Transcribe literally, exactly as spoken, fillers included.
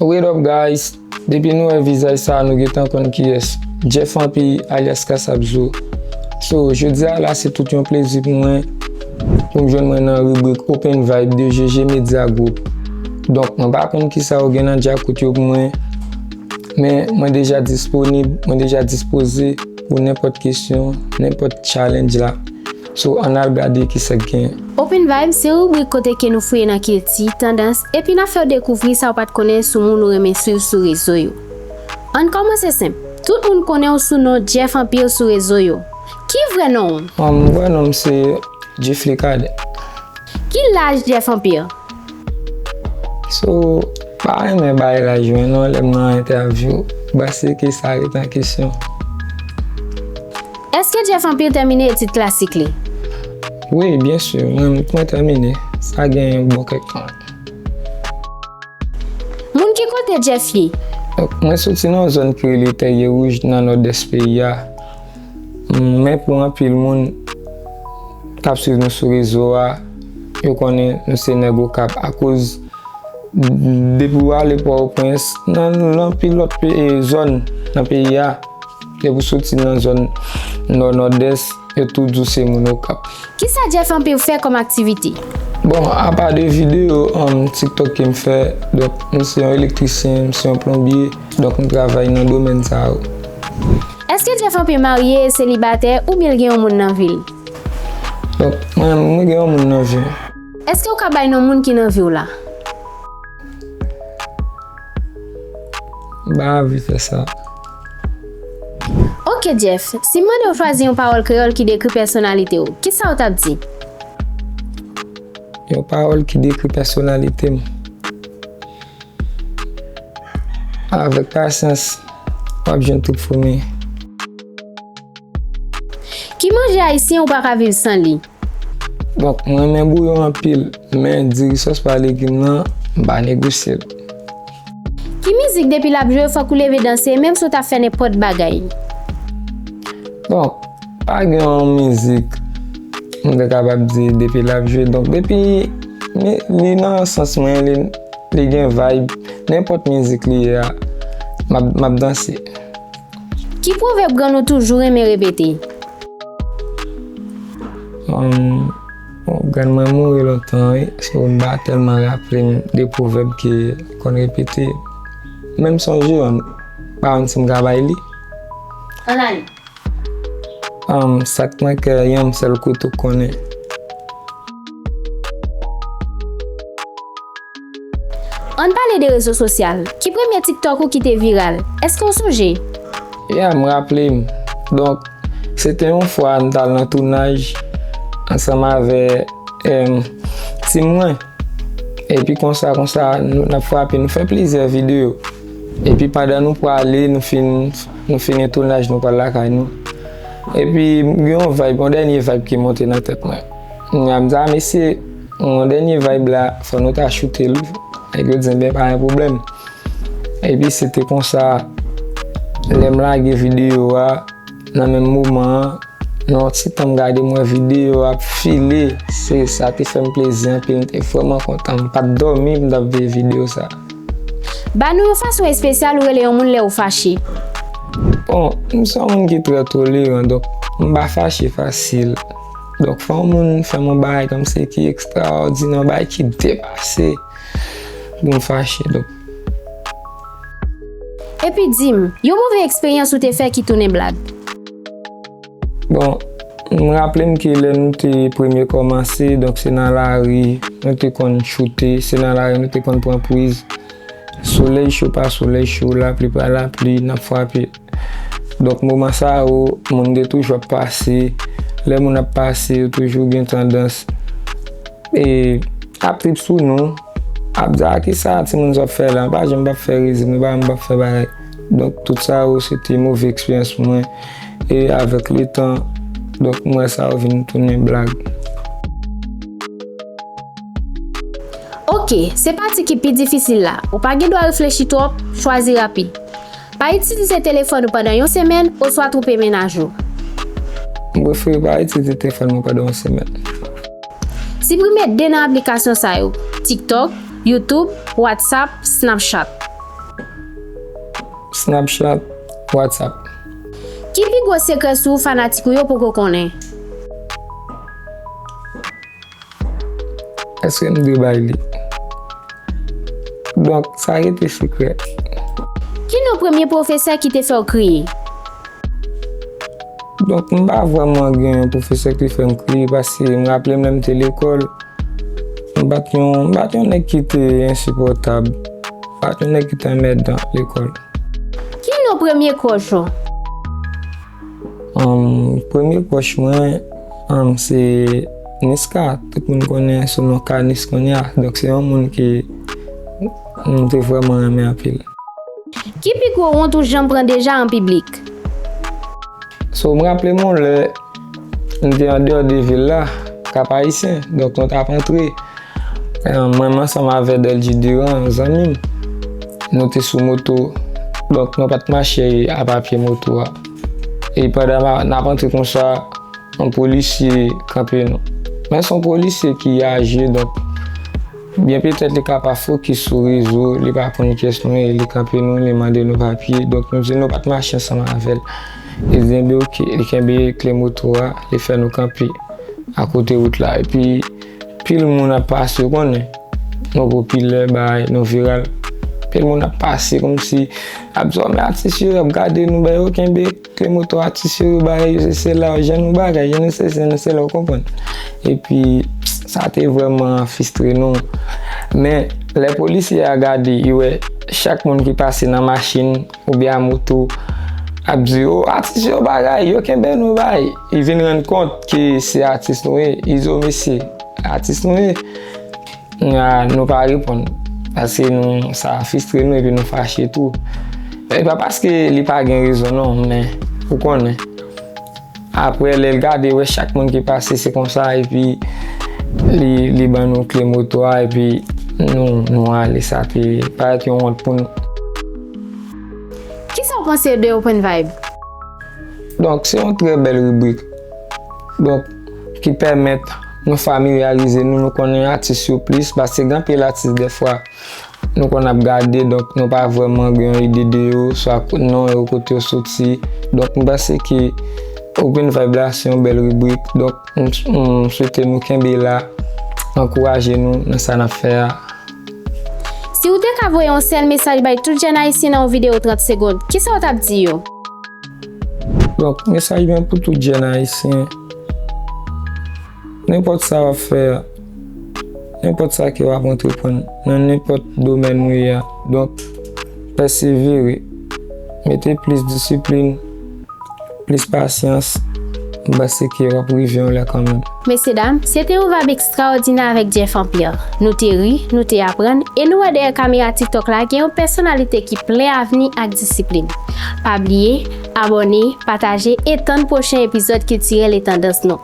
What up, guys? Depi nou wè vizaj sa, nou gentan konn kiyès. Jeff Anpil, alyas Kasapzo. So, jodi a la, se tout yon plezi pou mwen, pou m jwenn mwen nan ribrik Open Vibe de G G Media Group. Donk, mwen pa konn kisa yo gen nan djakout yo pou mwen, men mwen deja disponib, mwen deja dispoze pou nenpòt kesyon, nenpòt challenge la. So, ann al gade kisa k gen. Open Vibe se ribrik kote ke nou fouye nan kilti, tandans, epi n ap fè w dekouvri sa w pa t konnen sou moun ou renmen swiv sou rezo yo. Ann kòmanse senp. Tout moun konnen w sou non Jeff Anpil sou rezo yo. Ki vrè non w? Um, vrè non m se Jeffly Cadet. Ki laj Jeff Anpil? So, pa renmen bay laj mwen non lè m nan entèvyou. M panse ke sa ret an kesyon. Èske Jeff Anpil tèmine etid klasik li? Wi, byen si, mwen, mwen tèmine. Sa gen bon kèk tan. Moun ki kote Jeff ye? Donk, mwen soti nan yon zòn ki rele Tèrye Wouj nan nòdès peyi a. Men pou anpil moun k ap swiv nou sou rezo a, yo konnen nou se nèg Okap akoz depi w ale Pòtoprens, nan, nan anpil lòt pe-, e, zòn nan peyi a, depi w soti nan zòn nò, nòdès, yo tou di w se moun Okap. Kisa Jeff Anpil fè kòm aktivite? Bon, apa de videyo, um, TikTok ke m fè, donk, m se yon elektrisyen, m se yon plonbye, donk, m travay nan domèn sa yo. Èske Jeff Anpil marye, selibatè, oubyen l gen yon moun nan vi l? Donk, mwen, mwen gen yon moun nan vi m. Èske w ka bay non moun ki nan vi w la? M pa anvi fè sa. Ok, Jeff, si m mande w chwazi yon pawòl kreyòl ki dekri pèsonalite w, kisa w t ap di? Yon pawòl ki dekri pèsonalite m. Avèk pasyans, w ap jwenn tout foumi. Ki manje ayisyen ou pa ka viv san li? Donk, mwen renmen bouyon anpil, men diri sòs pa legim nan, m pa negosye l. Ki mizik depi l ap jwe fòk ou leve danse, menm si w t ap fè nenpòt bagay? Donk, pa gen yon mizik m te kapab di depi l ap jwe. Donk, depi li, li nan sans mwen, li, li gen vibe, nenpòt mizik li ye a, m ap, m ap danse. Ki pwovèb grann ou toujou renmen repete? Um, bon, grann mwen mouri lontan, wi. So, m pa tèlman raple m de pwovèb ke l konn repete. Men m sonje youn, m pa konn si m ka bay li. Ann ale. Um, sa k nan kè yon sèl kote w konnen. Ann pale de rezo sosyal. Ki premye TikTok ou ki te viral? Èske w sonje? Ya, m raple m. Donk, se te yon fwa m t al nan tounaj ansanm avè, em, tim mwen. Epi konsa, konsa, nou, n ap frape, nou fè plizyè videyo. Epi pandan nou prale, nou fin, nou fini tounaj, nou pral lakay nou. Epi, m gen yon vibe, yon dènye vibe ki monte nan tèt mwen. Kounye a, m di, "A, mesye, yon dènye vibe la, fò nou ta choute l." Nèg yo di, "Enben, pa gen pwoblèm." Epi, se te konsa, lè m lage videyo a, nan menm moman an, nan yon ti tan m gade, m wè videyo ap file. Se sa te fè m plezi anpil, m te vrèman kontan. M pa t dòmi, m t ap veye videyo sa. Ba nou yon fason espesyal ou rele yon moun lè ou fache. Bon, m se yon moun ki trè toleran, donk m pa fache fasil. Donk, fò yon moun fè m yon bagay kòmsi ki ekstraòdinè, yon bagay ki depase pou m fache. Donk, epi di m, yon move eksperyans ou te fè ki tounen blag? Bon, m raple m ke lè nou te premye kòmanse, donk se nan lari nou te konn choute, se nan lari nou te konn pran priz. Solèy cho pa solèy cho, lapli pa lapli, n ap frape. Donk, moman sa yo, moun te toujou ap pase. Lè moun ap pase, yo toujou gen tandans e, ap trip sou nou, ap di, "A, kisa timoun sa ap fè la? M pa janm p ap fè rezil, m pa janm p ap fè bagay." Donk, tout sa yo, se te move eksperyans pou mwen. E avèk letan, donk, m wè sa yo vin tounen blag. Ok, se pati ki pi difisil la. Ou pa gen dwa reflechi twòp, chwazi rapid. Pa itilize telefòn ou pandan yon semèn, oswa twonpe mennaj ou. M prefere pa itilize telefòn mwen pandan yon semèn. Siprime de nan aplikasyon sa yo, TikTok, YouTube, WhatsApp, Snapchat. Snapchat, WhatsApp. Ki pi gwo sekrè sou ou fanatik ou yo poko konnen? Èske m dwe bay li? Donk, sa rete sekrè. Ki non premye pwofesè ki te fè w kriye? Donk, m pa vrèman gen yon pwofesè ki fè m kriye, paske m raple m lè m te lekòl, m pa t yon, m pa t yon nèg ki te ensipòtab, m pa t yon nèg ki te anmèdan lekòl. Ki non premye crush ou? Um, premye crush mwen, um, se Niska. Tout moun konnen sou non Kanis kounye a. Donk, se yon moun ki m te vrèman renmen anpil. Ki pi gwo wont ou janm pran deja an piblik? So, m raple m yon lè m te andeyò de vil la, Kap Ayisyen. Donk, nou t ap antre. Eh, mwen, m ansanm avè Delgy Durand, zanmi m, nou te sou moto. Donk, nou pa t mache a papye moto a. E pandan n ap antre konsa, yon polisye kanpe nou. Men se yon polisye ki aje, donk, byen petèt li ka pa fokis sou rezo, li pa konn kiyès nou ye, li kanpe nou, li mande nou papye. Donk, nou di nou pa t mache ansanm avè l. Li di, enben, oke, li kenbe kle moto a, li fè nou kanpe akote wout la. Epi, pil moun ap pase, ou konnen. Nou popilè, bagay, nou viral. Pil moun ap pase kòmsi, ap di, "Ò, men atis yo, ap gade nou, bagay, yo kenbe kle moto atis yo, yo bagay, yo se sela, jan nou bagay, jan nou se, se nou sela," ou konprann. Epi, sa te vrèman fistre nou. Men, lè polisye a gade, li wè chak moun ki pase nan machin, oubyen a moto, ap di, "O, atis yo bagay, yo kenbe nou bay." Li vin rann kont ke se atis nou ye. Li di, "O, mesye, atis nou ye." N a, nou pa reponn. Paske nou, sa fistre nou epi nou fache tou. E pa paske li pa gen rezon non, men ou konnen. Apre, lè l gade, wè chak moun ki pase, se konsa, epi li, li ban nou kle moto a, epi nou, nou ale, sa te parèt yon wont pou nou. Kisa w panse de Open Vibe? Donk, se yon trè bèl ribrik. Donk, ki pèmèt nou familyarize nou, nou konnen atis yo plis, paske gen anpil atis dèfwa, nou konn ap gade, donk nou pa vrèman gen yon ide de yo, swa non yo, kote yo soti. Donk, m panse ke Open Vibe la, se yon bèl ribrik. Donk, m, m swete nou kenbe la, ankouraje nou nan sa n ap fè a. Si w te ka voye yon sèl mesaj bay tout jèn ayisyen nan yon videyo trant segonn, kisa w t ap di yo? Donk, mesaj mwen pou tout jèn ayisyen, nenpòt sa w ap fè a, nenpòt sa ke w ap antreprann, nan nenpòt domèn ou ye a, donk, pèsevere, mete plis disiplin, plis pasyans, m panse ke w ap rive yon lè kanmenm. Mesyedam, se te yon vibe ekstraòdinè avèk Jeff Empire. Nou te ri, nou te aprann, e nou wè dèyè kamera TikTok la gen yon pèsonalite ki plen avni ak disiplin. Pa bliye, abòne, pataje e tann pwochen epizòd Kiltirèl e Tandans nou.